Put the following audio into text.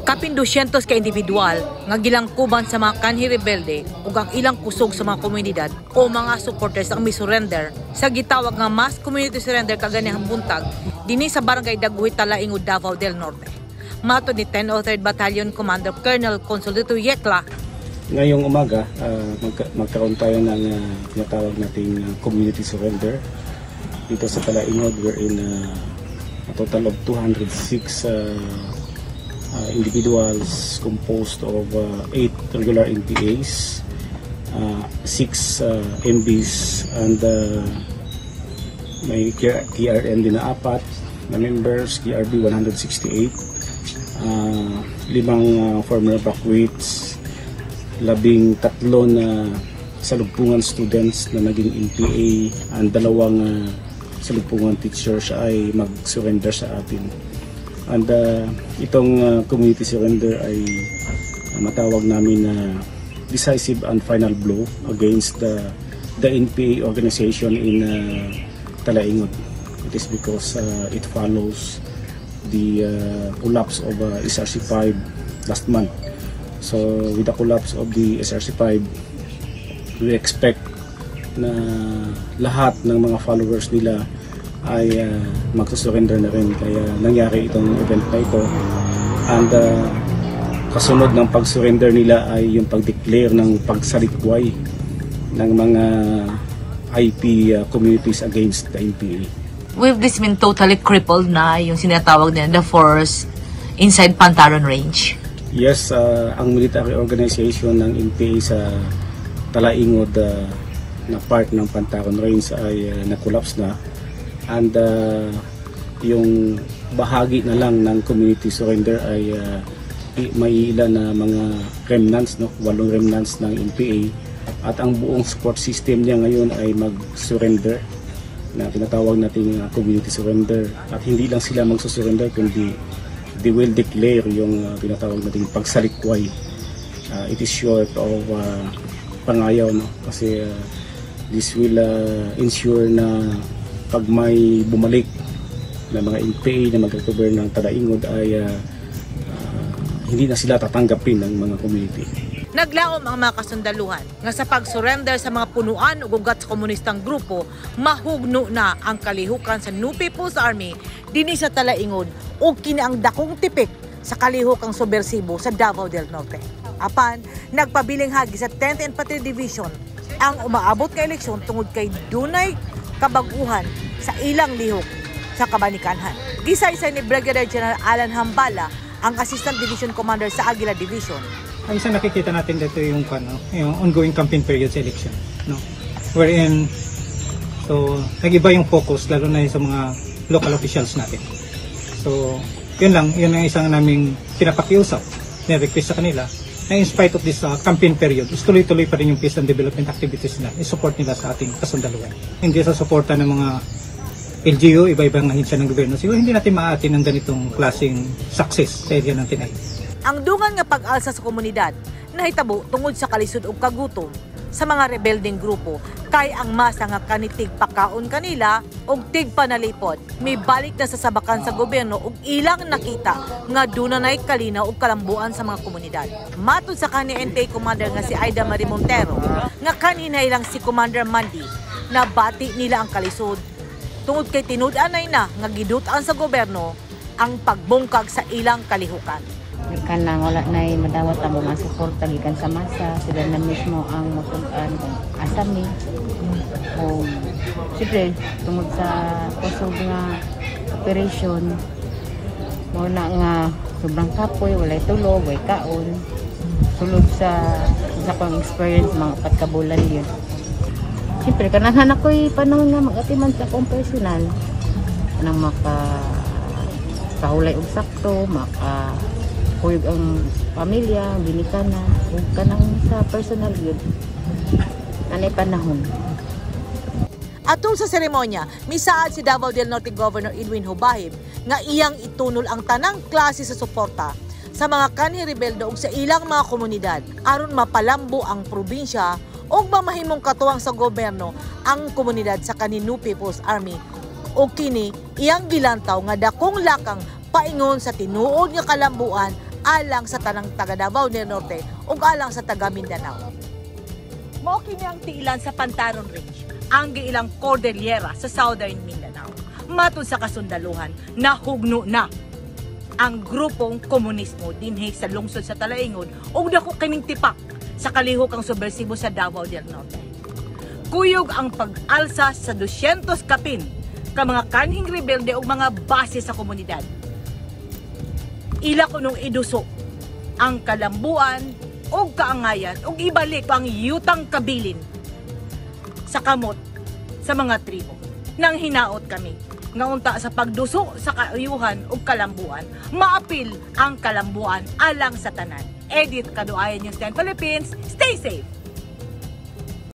Kapin 200 ka individual nga gilangkuban sa mga kanhi rebelde ug ang ilang kusog sa mga komunidad o mga supporters ang misurrender sa gitawag nga mass community surrender kaganihang buntag dinhi sa Barangay Daguhit, Talaingod, Davao del Norte. Matod ni 1003rd Battalion Commander Colonel Consolito Yecla. Ngayong umaga, magkaroon tayo ng tinatawag nating community surrender dito sa Talaingod, wherein a total of 206 individuals composed of 8 regular NPAs, 6 MBs, and may KRM din na apat na members, KRB 168, limang former evacuates, 13 na Salugpungan students na naging NPA, and dalawang Salugpungan teachers ay mag-surrender sa atin. And itong community surrender ay matawag namin na decisive and final blow against the NPA organization in Talaingod. It is because it follows the collapse of SRC-5 last month. So with the collapse of the SRC-5, we expect na lahat ng mga followers nila ay magsusurrender na rin. Kaya nangyari itong event na ito. And kasunod ng pag-surrender nila ay yung pag-declare ng pagsalikway ng mga IP communities against the NPA. With this been totally crippled na yung sinatawag nila the force inside Pantaron Range? Yes, ang military organization ng NPA sa Talaingod na part ng Pantaron Range ay na-collapse na and yung bahagi na lang ng community surrender ay may ilan na mga remnants, no? Walong remnants ng NPA at ang buong support system niya ngayon ay mag-surrender na tinatawag nating community surrender, at hindi lang sila magsusurrender kundi they will declare yung tinatawag nating pagsalikway. It is short of pangayaw, no? Kasi this will ensure na pag may bumalik na mga NPA na mag-recover ng Talaingod ay hindi na sila tatanggapin ng mga community. Naglaom ang mga kasundaluhan nga sa pag-surrender sa mga punuan ug ugat sa komunistang grupo, mahugno na ang kalihukan sa New People's Army dinhi sa Talaingod ug kini ang dakong tipik sa kalihukang subversibo sa Davao del Norte. Apan, nagpabiling hagi sa 10th Infantry Division ang umaabot nga eleksyon tungod kay dunay kabaguhan sa ilang lihok sa Kabanikanhan. Gisaysay ni Brigadier General Alan Hambala, ang Assistant Division Commander sa Aguila Division. Ang isa nakikita natin dito yung ano, yung ongoing campaign period sa election, no? Wherein so nag-iba yung focus, lalo na yung sa mga local officials natin. So, yun lang, yun ang isang naming pinapakiusap na request sa kanila na in spite of this campaign period, is tuloy-tuloy pa rin yung peace and development activities nila, i-support nila sa ating kasundaluhan. Hindi sa suporta ng mga LGU, iba-ibang ahensya ng gobyerno, siguro hindi natin ma-attain ng ganitong klaseng success sa area ng Tinay. Ang dungan nga pag-alsa sa komunidad nahitabo tungod sa kalisod ug kagutom sa mga rebeldeng grupo, kay ang masa nga kanitig pakaon kanila og tigpanalipod mibalik na sa sabakan sa gobyerno ug ilang nakita nga dunay kalinaw ug kalambuan sa mga komunidad. Matod sa kanhi NPA commander nga si Aida Marie Montero, nga kanhinay lang si Commander Mandy, nabati nila ang kalisod tungod kay tinud-anay na nga gidut-an sa gobyerno ang pagbungkag sa ilang kalihukan. Kanang wala na madawat ang mga suporta gikan sa masa, sila na mismo ang matug-an kung asa mi. O siyempre tungod sa kusog nga operation mo na nga sobrang kapoy, walay tulog, walay kaon. Sulod sa akong experience, mga 4 ka bulan yun. Siyempre kanahan ako'y panahon nga mag-atiman sa akong personal, kanang maka kahulay og sakto, maka kuyog ang pamilya, ginikanan, ug kanang sa personal yun. Anay panahon. Atol sa seremonya, misaad si Davao del Norte Governor Edwin Jubahib nga iyang itunol ang tanang klase sa suporta sa mga kanhi rebelde ug sa ilang mga komunidad aron mapalambo ang probinsya ug mamahimong katuwang sa gobyerno ang komunidad sa kanhi New People's Army, ug kini iyang gilantaw nga dakong lakang paingon sa tinuod nga kalambuan. alang sa tanang taga Davao del Norte ug alang sa taga Mindanao. Mao kini ang tiilan sa Pantaron Range, ang giilang Cordillera sa Southern Mindanao. Matud sa kasundaluhan, nahugno na ang grupong komunismo dinhi sa lungsod sa Talaingod ug dako kining tipak sa kalihok ang subversibo sa Davao del Norte. Kuyog ang pag-alsa sa 200 kapin ka mga kanhing rebelde ug mga base sa komunidad. Ila kunong iduso ang kalambuan ug kaangayan ug ibalik ang yutang kabilin sa kamot sa mga tribo. Nang hinaot kami nga unta sa pagduso sa kauyuhan ug kalambuan, maapil ang kalambuan alang sa tanan. Edith Kaduayan, News 10 Philippines. Stay safe!